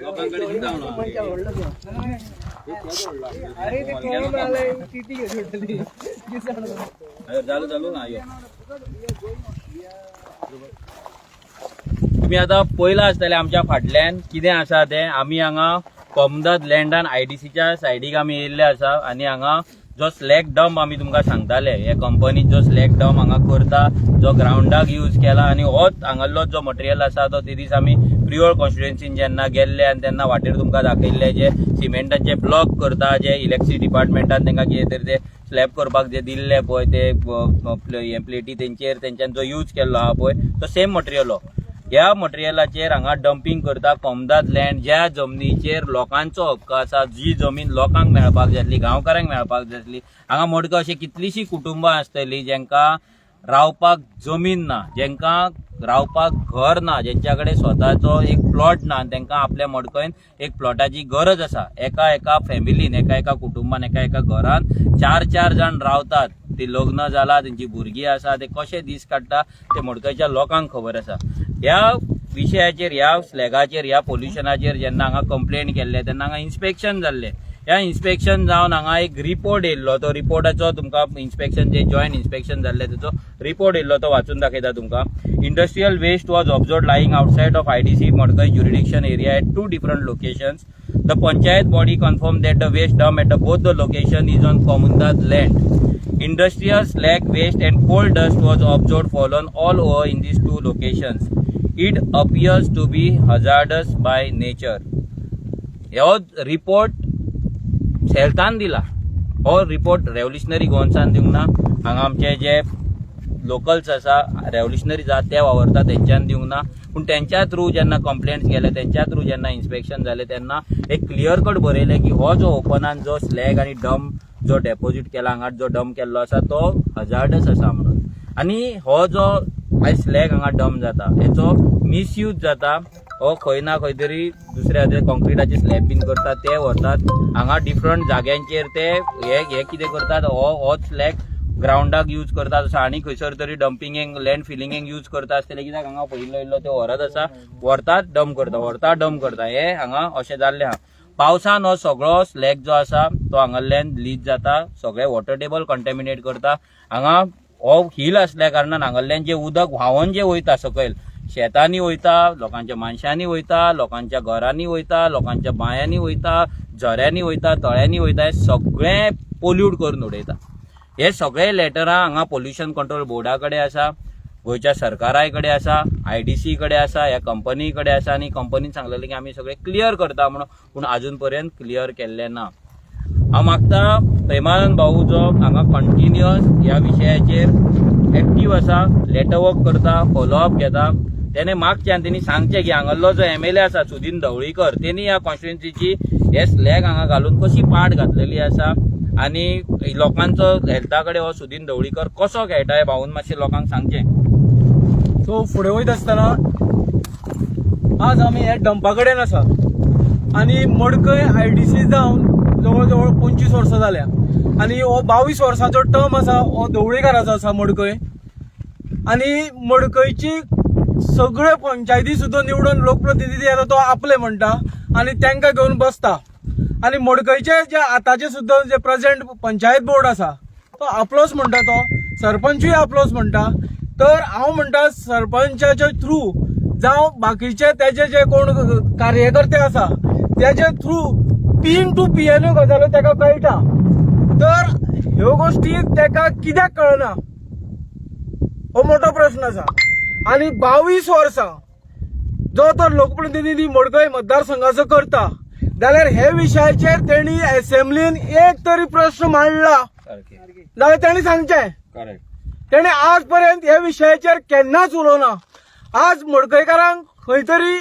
लोकांकडे दिता म्हणून. अरे ते कोण आलंय किती घेतली. अरे चालू चालू ना यो. तुम्ही आता पयला आसतले आमच्या फाटल्यान कितें आसा तें. आमी हांगा कोमदाद लँडान आयडीसीच्या सायडीक आमी येयल्ले आसा आनी हांगा जो स्लॅग डंप आमी तुमकां सांगताले, हे कंपनीत जो स्लॅग डंप हांगा करता, जो ग्रावंडाक यूज केला आनी होच हांगासरलो जो मटेरियल आसा तो ते दीस आमी प्रियोळ कॉन्स्टिट्युएन्सीन जेन्ना गेल्ले आनी तेन्ना वाटेर तुमकां दाखयल्ले जे सिमेंटाचे ब्लॉक करता, जे इलेक्ट्रिसिटी डिपार्टमेंटान तांकां कितें तरी ते स्लॅब करपाक जे दिल्ले पळय ते हे प्लेटी तेंचेर तेंच्यान जो यूज केल्लो आहा पळय तो सेम मटेरियल हो. ह्या मटेरियलाचेर हांगा डंपींग करता कोमदाद लँड, ज्या जमनीचेर लोकांचो हक्क आसा, जी जमीन लोकांक मेळपाक जाय आसली, गांवकारांक मेळपाक जाय आसली. हांगा मडगांव अशी कितलीशीं कुटुंबां आसतलीं जेंकां रावपाक जमीन ना, जेंकां रावपाक घर ना, जेंच्या कडेन स्वताचो एक प्लॉट ना, तांकां आपल्या मडकयन एक प्लॉटाची गरज आसा. एका एका फॅमिलीन, एका एका कुटुंबान, एका एका घरान चार चार जाण रावतात, ती लग्न जाला, तेंची भुरगीं आसा, ते कशे दीस काडटा ते मडकयच्या लोकांक खबर आसा. ह्या विशयाचेर, ह्या स्लॅगाचेर, ह्या पोल्युशनाचेर जेन्ना हांगा कंप्लेन केल्ले तेन्ना हांगा इन्स्पेक्शन जाल्लें. ह्या इन्स्पेक्शन जावन हांगा एक रिपोर्ट येयल्लो, तो रिपोर्टाचो तुमकां इन्स्पेक्शन जे जॉयंट इन्स्पेक्शन जाल्लें तेचो रिपोर्ट येयल्लो तो वाचून दाखयता तुमकां. Industrial waste was observed lying outside of IDC Madkai jurisdiction area at two different locations. The panchayat body confirm that the waste dump at the both the location is on Comunidade land. Industrial slag waste and coal dust was observed fallen all over in these two locations. It appears to be hazardous by nature. हो report हेल्थान दिला, हो report revolutionary गोवन्सान दिवंक ना. हांगा आमचे जे locals आसा, revolutionary जात ते वावरता, तेंच्यान दिवंक ना. पूण तेंच्या थ्रू जेन्ना कंप्लेंट्स गेले, तेंच्या थ्रू जेन्ना इन्स्पेक्शन जालें तेन्ना एक क्लियर कट बरयलें की हो जो ओपनान जो स्लॅग आनी डंप जो डेपोजीट केला, हांगा जो डंप केल्लो आसा तो हजार्डस आसा म्हणून. आनी हो जो आयज स्लॅग हांगा डंप जाता हेचो मिसयूज जाता. हो खंय ना खंय तरी दुसऱ्या ते कॉन्क्रिटाचे स्लॅब बीन करतात ते व्हरतात हांगा डिफरंट जाग्यांचेर. ते हे हे कितें करतात, हो होच स्लॅग ग्रावंडाक यूज करतात असो आनी खंयसर तरी डंपिंगेक, लँड फिलिंगेक यूज करता आसतले, कित्याक हांगा पयिल्लो इल्लो ते व्हरत आसा, व्हरतात डंप करता, व्हरता डंप करता. हे हांगा अशें जाल्लें आहा. पावसान हो सगळो स्लॅग जो आसा तो हांगासरल्यान लीक जाता, सगळे वॉटर टेबल कंटेमिनेट करता. हांगा हो हिल आसल्या कारणान हांगासरल्यान जे उदक व्हांवन जे वयता सकयल शेतांनी वयता, लोकांच्या मानशांनी वयता, लोकांच्या घरांनी वयता, लोकांच्या बांयांनी वयता, झऱ्यांनी वयता, तळ्यांनी वयता, हे सगळें पोल्यूट करून उडयता. हे सगळे लेटरां हांगा पोल्युशन कंट्रोल बोर्डा कडेन आसा, गोंयच्या सरकाराय कडेन आसा, आयडीसी कडेन आसा, ह्या कंपनी कडेन आसा. आनी कंपनीन सांगलेलें की आमी सगळें क्लियर करता म्हणून, पूण आजून पर्यंत क्लियर केल्लें ना. हांव मागता प्रेमानंद भाऊ जो हांगा कंटिन्युअस ह्या विशयाचेर एक्टीव आसा, लेटर वर्क करता, फॉलोअप घेता, तेणे मागचें आनी तेणी सांगचें की हांगासरलो जो एमएलए आसा सुदीन ढवळीकर, तेणी ह्या कॉन्स्टिट्युएन्सीची हे स्लॅग हांगा घालून कशी पाट घातलेली आसा आनी लोकांचो हेल्था कडेन हो सुदीन ढवळीकर कसो खेळटा हें भाऊन मातशें लोकांक सांगचें. सो फुडें वयता आसतना आज आमी ह्या डंपा कडेन आसा आनी मडकय आयडीसी जावन जवळ जवळ 25 वर्सां जाल्या आनी हो 22 वर्सांचो टर्म आसा हो ढवळीकाराचो आसा मडकय. आनी मडकयची सगळे पंचायती सुद्दां निवडून लोकप्रतिनिधी येता तो आपले म्हणटा आनी तांकां घेवन बसता. आनी मडकयचे जे आतांचे सुद्दां जे प्रेझेंट पंचायत बोर्ड आसा तो आपलोच म्हणटा, तो सरपंचूय आपलोच म्हणटा. तर हांव म्हणटा सरपंचाच्या थ्रू जावं बाकीचे तेजे जे कोण कार्यकर्ते आसा तेजे थ्रू पीन टू पियेन्यो गजाल्यो ताका कळटा. तर ह्यो गोश्टी ताका कित्याक कळना हो मोठो प्रश्न आसा. आनी 22 वर्सां जो तो लोकप्रतिनिधी मडकय मतदारसंघाचो करता जाल्यार हे विशयाचेर तेणी असेंब्लीन एक तरी प्रश्न मांडला सारकें. जाल्यार तेणी सांगचें. करेक्ट. तेणे आज पर्यंत ह्या विशयाचेर केन्नाच उलोवना. आज मडकयकारांक खंय तरी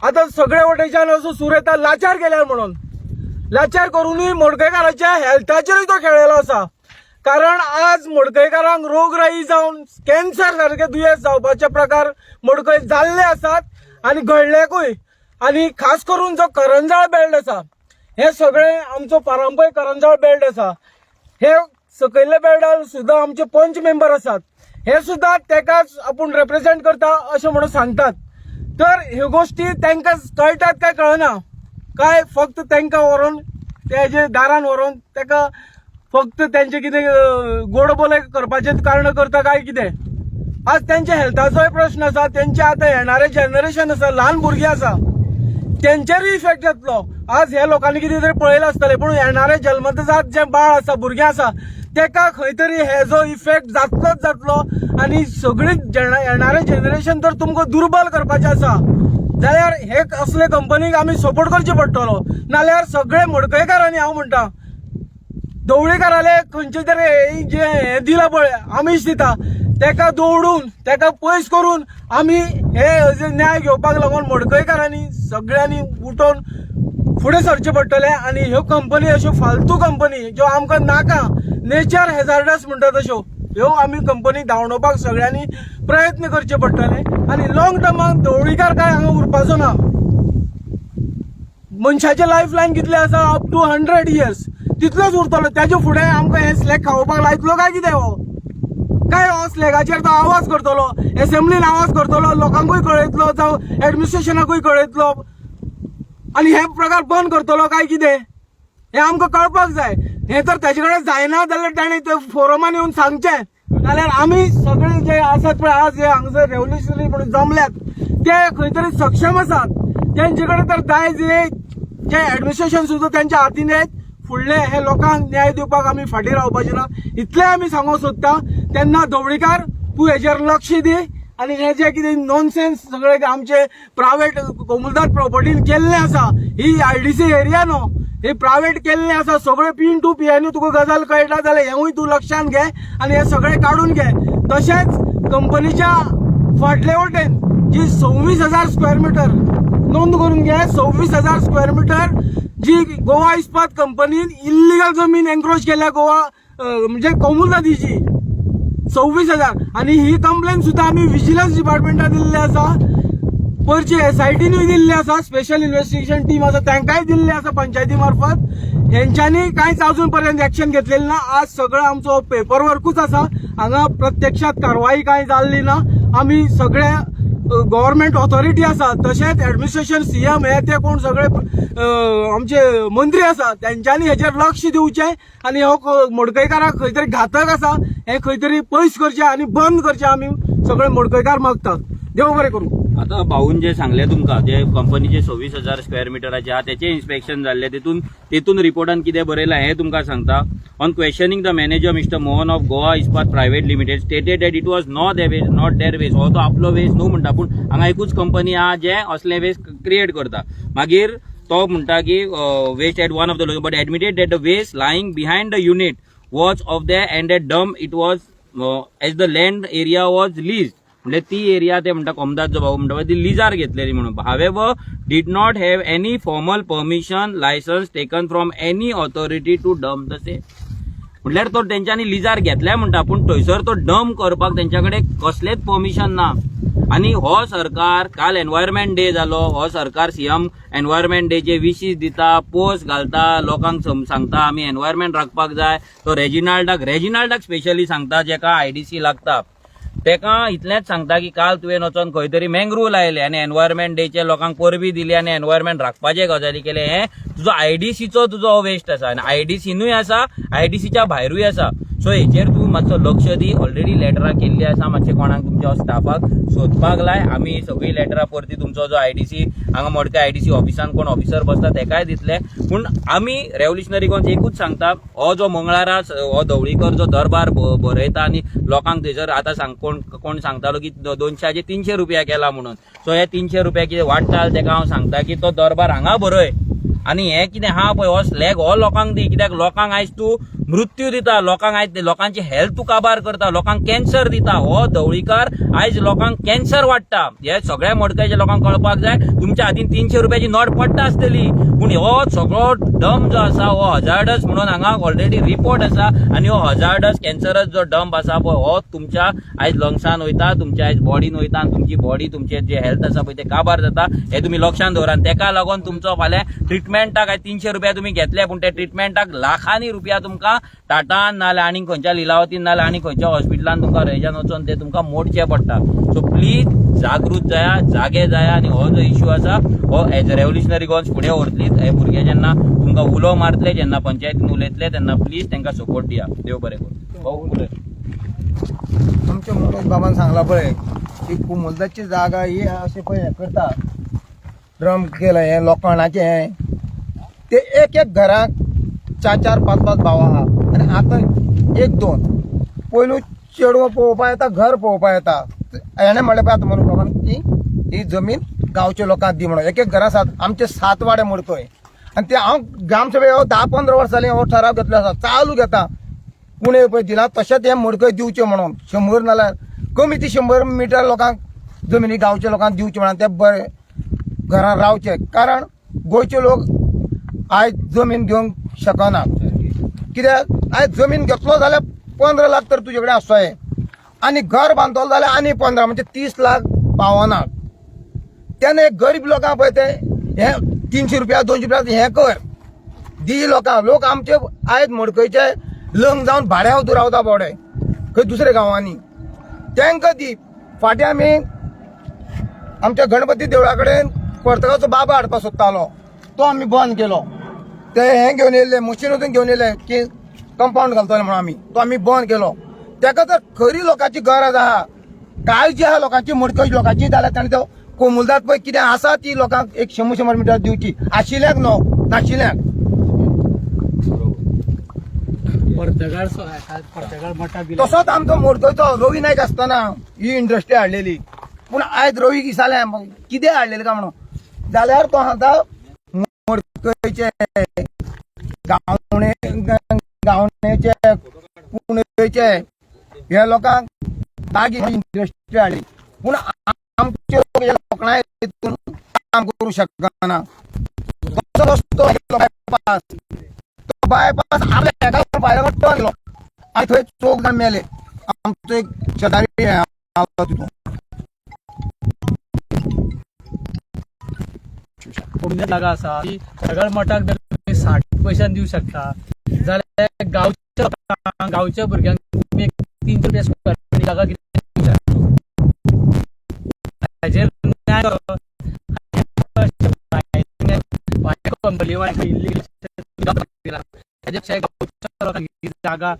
आतां सगळे वटेच्यान असो सूर येता लाचार केल्यार म्हणून. लाचार करुनूय मडकयकाराच्या हेल्थाचेरूय तो खेळलेलो आसा. कारण आज मडकयकारांक रोगराई जावन कॅन्सर सारके दुयेंस जावपाचे प्रकार मडकय जाल्ले आसात आनी घडल्याकूय. आनी खास करून जो करंजाळ बेल्ट आसा, हे सगळे आमचो पारंपरीक करंजाळ बेल्ट आसा, हे सकयल्ल्या बेल्टार सुद्दां आमचे पंच मेंबर आसात, हे सुद्दां तेकाच आपूण रेप्रेझेंट करता अशें म्हणून सांगतात. तर ह्यो गोश्टी तांकां कळटात काय कळना, काय फक्त तांकां व्हरोन तेजे दारान व्हरोन ताका फक्त तेंचे कितें गोड बोले करपाचें कारण करता काय कितें. आज तेंच्या हेल्थाचोय प्रश्न आसा. तेंचे आतां येणारे जनरेशन आसा, ल्हान भुरगीं आसा, तेंचेरूय इफेक्ट जातलो. आज ह्या लोकांनी कितें तरी पळयलां आसतलें, पूण येणारे जल्मजात जे बाळ आसा, भुरगें आसा, तेका खंय तरी हेजो इफेक्ट जातलोच जातलो. आनी सगळी येणारे जनरेशन जर तुमकां दुर्बल करपाचें आसा जाल्यार हे असले कंपनीक आमी सपोर्ट करचे पडटलो. नाल्यार सगळे मडकयकारांनी, हांव म्हणटा, ढवळीकाराले खंयचे तरी हे जे हे दिला पळय, आमीश दिता, तेका दवडून तेका पयस करून आमी हे जे न्याय घेवपाक लागून मडकयकारांनी सगळ्यांनी उठोन फुडें सरचें पडटलें. आनी ह्यो कंपनी, अश्यो फालतू कंपनी ज्यो आमकां नाका, नेचर हेजार्डस म्हणटा तश्यो ह्यो आमी कंपनी धांवडोवपाक सगळ्यांनी प्रयत्न करचे पडटले. आनी लॉंग टर्माक ढवळीकार काय हांगा उरपाचो ना. मनशाचे लायफ लायन कितले आसा? अप टू 100 इयर्स, तितलोच उरतलो. तेजे फुडें आमकां हे स्लॅग खावोवपाक लायतलो काय कितें? हो काय हो स्लॅगाचेर तो आवाज करतलो, एसेंब्लीन आवाज करतलो, लोकांकूय कळयतलो, जावं एडमिनिस्ट्रेशनाकूय कळयतलो आनी हे प्रकार बंद करतलो काय कितें, हें आमकां कळपाक जाय. हें तर तेजे कडेन जायना जाल्यार ताणें ते फोरमान येवन सांगचें. नाल्यार आमी सगळे जे आसात पळय, आज हे हांगासर रेव्होल्युशनरी म्हणून जमल्यात, ते खंय तरी सक्षम आसात. तेंचे कडेन तर दायज हे जे एडमिनिस्ट्रेशन सुद्दां तेंच्या हातीन येत. फुडले हे लोकांक न्याय दिवपाक आमी फाटीं रावपाचे ना, इतलें आमी सांगूंक सोदता. तेन्ना ढवळीकार, तूं हेजेर लक्ष दी आनी हे जे कितें नॉनसेन्स सगळे आमचे प्रायवेट कोमुलदाद प्रॉपर्टीन केल्लें आसा, ही आयडीसी एरिया न्हू, हे प्रायवेट केल्लें आसा सगळें, पीन टू पियानी तुका गजाल कळटा जाल्यार हेंवूय तूं लक्षांत घे आनी हें सगळें काडून घे. तशेंच कंपनीच्या फाटले वटेन जी 26,000 स्क्वेअर मिटर, नोंद करून घे, 26,000 स्क्वेअर मिटर जी गोवा इस्पात कंपनीन इल्लिगल जमीन एन्क्रोच केल्या गोवा म्हणजे कोमुलदादीची 26,000. आनी ही कंप्लेन सुद्दां आमी विजिलन्स डिपार्टमेंटाक दिल्ली आसा, पयरची एसआयटीनूय दिल्ली आसा, स्पेशल इन्व्हेस्टिगेशन टीम आसा तांकांय दिल्ली आसा पंचायती मार्फत. हेंच्यांनी कांयच अजून पर्यंत एक्शन घेतलेलें ना. आज सगळो आमचो पेपर वर्कूच आसा, हांगा प्रत्यक्षात कारवाई कांय जाल्ली ना. आमी सगळे गव्हर्मेंट ऑथॉरिटी आसा, तशेंच एडमिनिस्ट्रेशन, सीएम हे ते कोण सगळे आमचे मंत्री आसा, तेंच्यांनी हेचेर लक्ष दिवचें आनी हो मडकयकाराक खंय तरी घातक आसा, हें खंय तरी पयस करचें आनी बंद करचें आमी सगळे मडकयकार मागतात. देव बरें करूं. आता भाऊन जे सांगले तुमकां, जे कंपनीचे 26,000 स्क्वेअर मिटराचे आहा तेचे इन्स्पेक्शन जाल्ले, तितून रिपोर्टान कितें बरयलां हें तुमकां सांगता. On questioning, the manager Mister Mohan of Goa Ispat Private Limited stated that it was not their waste. हो तो आपलो वेस्ट न्हू म्हणटा, पूण हांगा एकूच कंपनी आहा जे असले वेस्ट क्रिएट करता. मागीर तो म्हणटा की waste at one of the, but admitted that the waste lying behind the unit was of the and that dump it was as the land area was lease. म्हणजे ती area ते म्हणटा, कोमदाद जो भाऊ म्हणटा पळय, ती लिजार घेतलेली म्हणून. However, did not have any formal permission, licence taken from any authority to dump the same. म्हटल्यार तो तेंच्यांनी लिजार घेतलाय म्हणटा, पूण थंयसर तो डंप करपाक तेंच्या कडेन कसलेच परमिशन ना. आनी हो सरकार, काल एनवायरमेंट डे जालो, हो सरकार सीएम एनवायरमेंट डेचे विशीस दिता, पोस्ट घालता, लोकांक सांगता आमी एनवायरमेंट राखपाक जाय. तो रेजिनाल्डाक स्पेशली सांगता, जेका आयडीसी लागता तेका इतलेंच सांगता की काल तुवें वचोन खंय तरी मँग्रूव लायले आनी एनवायरमेंट डेचे लोकांक परबी दिली आनी एनवायरमेंट राखपाचे गजाली केले. हे तुजो आयडीसीचो तुजो वेस्ट आसा आनी आयडीसीनूय आसा, आयडीसीच्या भायरूय आसा. सो हेचेर तूं मातसो लक्ष दी. ऑलरेडी लेटरां केल्ली आसा, मातशें कोणाक तुमच्या स्टाफाक सोदपाक लाय. आमी सगळीं लेटरां परती तुमचो जो आयडीसी हांगा मडकय आयडीसी ऑफिसान कोण ऑफिसर बसता तेकाय दितले. पूण आमी रेव्होल्युशनरी गोंयस एकूच सांगता, हो जो मंगळारा हो ढवळीकर जो दरबार भरयता आनी लोकांक थंयसर आतां सांग कोण कोण सांगतालो की 200चे 300 रुपया केला म्हणून. सो हे 300 रुपया कितें वाडटा, तेका हांव सांगता की तो दरबार हांगा भरय आनी हें कितें आहा पळय, हो स्लॅग हो लोकांक दी. कित्याक लोकांक आयज तूं मृत्यू दिता लोकांक. आयज लोकांची हेल्थ काबार करता, लोकांक कॅन्सर दिता. हो ढवळीकार आयज लोकांक कॅन्सर वाडटा. हे सगळ्या मडकयच्या लोकांक कळपाक जाय. तुमच्या हातीन 300 रुपयाची नोट पडटा आसतली, पूण हो सगळो डंप जो आसा हो हजार्डस म्हणून हांगा ऑलरेडी रिपोर्ट आसा. आनी हो हजार्डस कॅन्सरस जो डंप आसा पळय, हो तुमच्या आयज लंग्सान वयता, तुमच्या आयज बॉडीन वयता आनी तुमची बॉडी, तुमचे जे हेल्थ आसा पळय ते काबार जाता. हे तुमी लक्षात दवरा. आनी तेका लागून तुमचो फाल्यां ट्रिटमेंटाक आयज 300 रुपया तुमी घेतले, पूण त्या ट्रिटमेंटाक लाखांनी रुपया तुमकां टाटान नाल्यार आनी खंयच्या लिलावतीन नाल्यार आनी खंयच्या हॉस्पिटलान तुमकां थंयच्यान वचोन ते तुमकां मोडचे पडटा. सो प्लीज जागृत जाया, जागे जाया. आनी हो जो इश्यू आसा हो एज रेव्होल्युशनरी गोवन्स फुडें व्हरतली. हे भुरगे जेन्ना तुमकां उलो मारतले, जेन्ना पंचायतीन उलयतले, तेन्ना प्लीज तांकां सपोर्ट दिया. देव बरें करूं. भाऊ उलय. आमच्या मनोज बाबान सांगला पळय की कुमुलदाची जागा ही अशें पळय हें करता, ड्रम केला हें लोखणाचें हें ते एक एक घराक चार चार पांच पांच भाव आहा आनी आतां एक दोन पयलू चेडवां पळोवपा येता, घर पळोवपा येता. हेणें म्हणलें पळय आतां मनोज बाबान की ही जमीन गांवच्या लोकांक दी म्हणून. एक एक घरां सात आमचे 7 वाडे मडकय आनी ते हांव ग्रामसभे हो 10-15 वर्सां जालीं हो ठराव घेतलो आसा, चालू घेता. पुणे पळय दिला तशेंच हें मडकय दिवचें म्हणून 100 नाल्यार कमी ती 100 मिटर लोकांक जमिनी गांवच्या लोकांक दिवचें म्हणून ते बरे घरान रावचे. कारण गोंयचे लोक आयज जमीन घेवंक शकना. कित्याक आयज जमीन घेतलो जाल्यार 15 लाख तर तुजे कडेन आसतोय आनी घर बांदतलो जाल्यार आनी 15 म्हणजे 30 लाख पावना. तेन्ना एक गरीब लोकांक पळय ते हे 300 रुपया 200 रुपया हें कर दी लोकांक. लोक आमचे आयज मडकयचे लग्न जावन भाड्या वचून रावता बोडे खंय दुसऱ्या गांवांनी, तांकां दी. फाटीं आमी आमच्या गणपती देवळा कडेन पर्तगाचो बाबा हाडपाक सोदतालो, तो आमी बंद केलो. ते हें घेवन येयल्ले, मशीन वचून घेवन येयले की कंपाऊंड घालतले म्हणून आमी तो आमी बंद केलो. ताका जर खरी लोकांची गरज आहा, काळजी आहा लोकांची, मडकय लोकांची जाल्यार ताणें तो कोमुलदाद पळय कितें आसा ती लोकांक एक 100 100 मिटर दिवची, आशिल्ल्याक न्हू नाशिल्ल्याक. पर्तगाळ पर्तगाळ मठा बिल. तसोच आमचो मडकयचो रवी नायक आसतना ही इंडस्ट्री हाडलेली, पूण आयज रवी दिसाले कितें हाडलेलें काय म्हणून जाल्यार तो आतां मडकयचे गावणे गावणेचे कुणबेचे हे लोकांक मागीर इंडस्ट्री हाडली, पूण आमचे लोक हे लोकणाय हितून काम करूं शकना. तसो रस्तो बायपास, तो बायपास आपल्या हेका भायर टर्न केलो आनी थंय चौग जाण मेले. आमचो एक शेजारी आहा तितून. जागा आसा ती सगळ्या मठाक जर तुमी 60 पयशान दिवं शकता जाल्यार गांवच्या लोकांक, गांवच्या भुरग्यांक तुमी एक 300 रुपया स्क्वेअर फीट जागा कितें दिवंक शकता. हाजेर न्याय करप, भायर कंपनी ताजे पेक्षा गांवच्या लोकांक ही जागा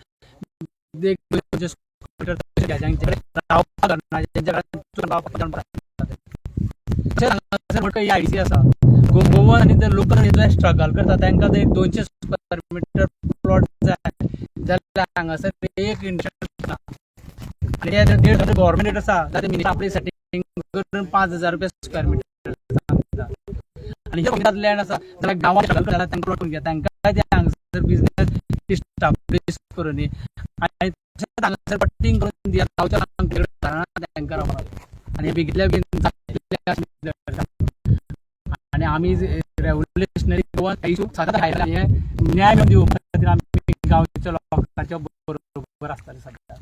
एक 200 स्क्वेअर मीटर जांचे कडेन रावपाक ना, जेंच्या घरांत रावपाक जाण तशेंच हांगासर मडकय आयडीसी आसा. गोवन आनी ते लोकल इतले स्ट्रगल करता, तांकां ते 200 स्क्वेअर मिटर प्लॉट जाय जाल्यार हांगासर एक इंडस्ट्री ना. आनी ते 150 गव्हर्मेंट रेट आसा जाल्यार मिनिमम आपली सेटिंग करून 5000 रुपया स्क्वेअर मिटर सांगता. आनी जे लँड आसा जाल्यार गांवांत स्ट्रगल करता तांकां प्लॉट घेता, तांकां ते हांगासर बिजनेस इस्टाब्लीश करून आनी तशेंच हांगासर कटिंग करून दिया गांवच्या लोकांक तांकां रावपाक आनी बेगीतल्या बेगीन जातलें. आनी आमी रेव्होल्युशनरी गोवन इशू सदांच हायला हे न्याय मेळोवन दिवपा खातीर आमी गांवच्या लोकांच्या बरोबर आसतले सदां.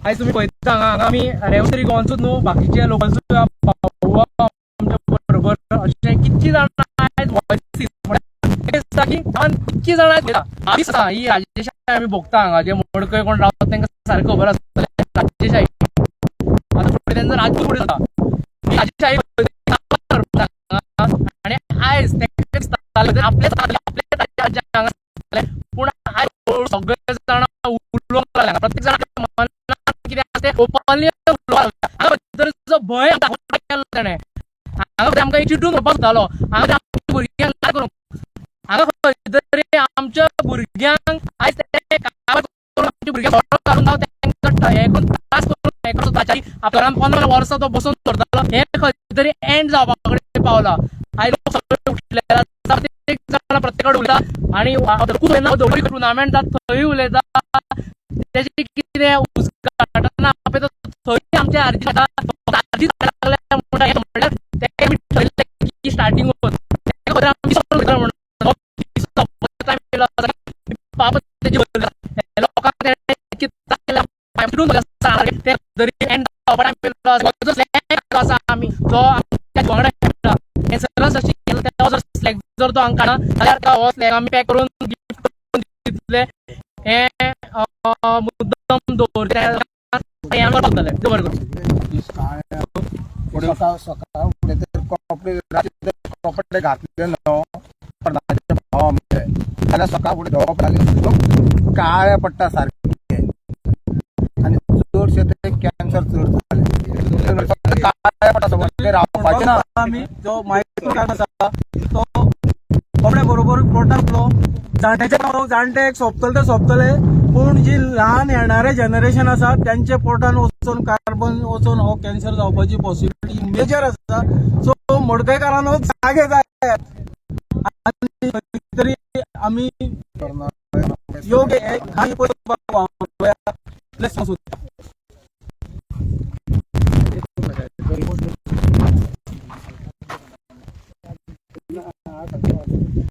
आयज तुमी पळयता हांगा हांगा आमी रेवसरी गोवांचोच न्हू, बाकीच्या लोकांचो भाव आमच्या बरोबर अशें कितकी जाणां आयज वॉयसीस म्हळ्यार दिसता की गांवांत कितकी जाणां आयज उलयता. आसा ही राजेशाही आमी भोगता. हांगा जे मडकय कोण रावता तांकां सारकें खबर आसतलें राजेशाही. आतां फुडें तेंचो राज्य फुडें जाता ही राजेशाही आनी आयज तांकां दिसतालें आपलें आपलें राज्य हांगा आसतलें, पूण आयज सगळे जाणां उलोवंक लागले. प्रत्येक जाण मनात कितें आसा तें ओपनली उलोवपाक लागले. हांगा भितर भंय दाखोवन केल्लो तेणें. हांगा आमकां चिटून व्हरपाक सोदतालो. हांगा आमच्या भुरग्यांक काय करूंक, हांगा खंय तरी आमच्या भुरग्यांक आयज ते काबार करून आमच्या भुरग्यांक दोळो घालून तांकां हें करून त्रास करून हें करून ताच्या आपल्या 15 वर्सां तो बसून दवरतालो. हें खंय तरी एंड जावपा कडेन पावला. आयज लोक सगळे उठले. प्रत्येक जाण प्रत्येक कडेन उलयता आनी टुर्नामेंट जाता थंय उलयता. तेजें कितें उद्घाटन पळय थंय आमचे आरजी जाता, आरजी लागल्या म्हणटा. म्हणल्यार तें आमी ठरयल्लें की स्टार्टिंग आमी पाप तेजी लोकांक तेणें तरी एंड आसा आमी जो आमच्या वांगडा खेळटा कॅन्सरस आशिल्लो जर स्लॅग जर तो हांगा काडना जाल्यार हो स्लॅग आमी पॅक करून गिफ्ट करून दितले. हें मुद्दम दवरतले, हें पावतले बरें करून. सकाळ सकाळ फुडें तर कपडे, राती तर कपडे घातले न्हू पडदाचे भाव आमचे जाल्यार सकाळ फुडें धवो पडटाले, काळे पडटा सारके. आनी चडशे ते कॅन्सर चड जाले, काळे पडटा सगळे, रावपाचें ना. आमी जो मायक्रो आसा तो कपड्या बरोबर पोटांतलो जाणट्याच्या जाणटे एक सोंपतले ते सोंपतले, पूण जी ल्हान येणारे जनरेशन आसा त्यांचे पोटान वचून कार्बन वचून हो कॅन्सर जावपाची पॉसिबिलिटी मेजर आसा. सो मडकयकारांनो, जागे जायात आनी खंय तरी आमी योग्य वावरुया.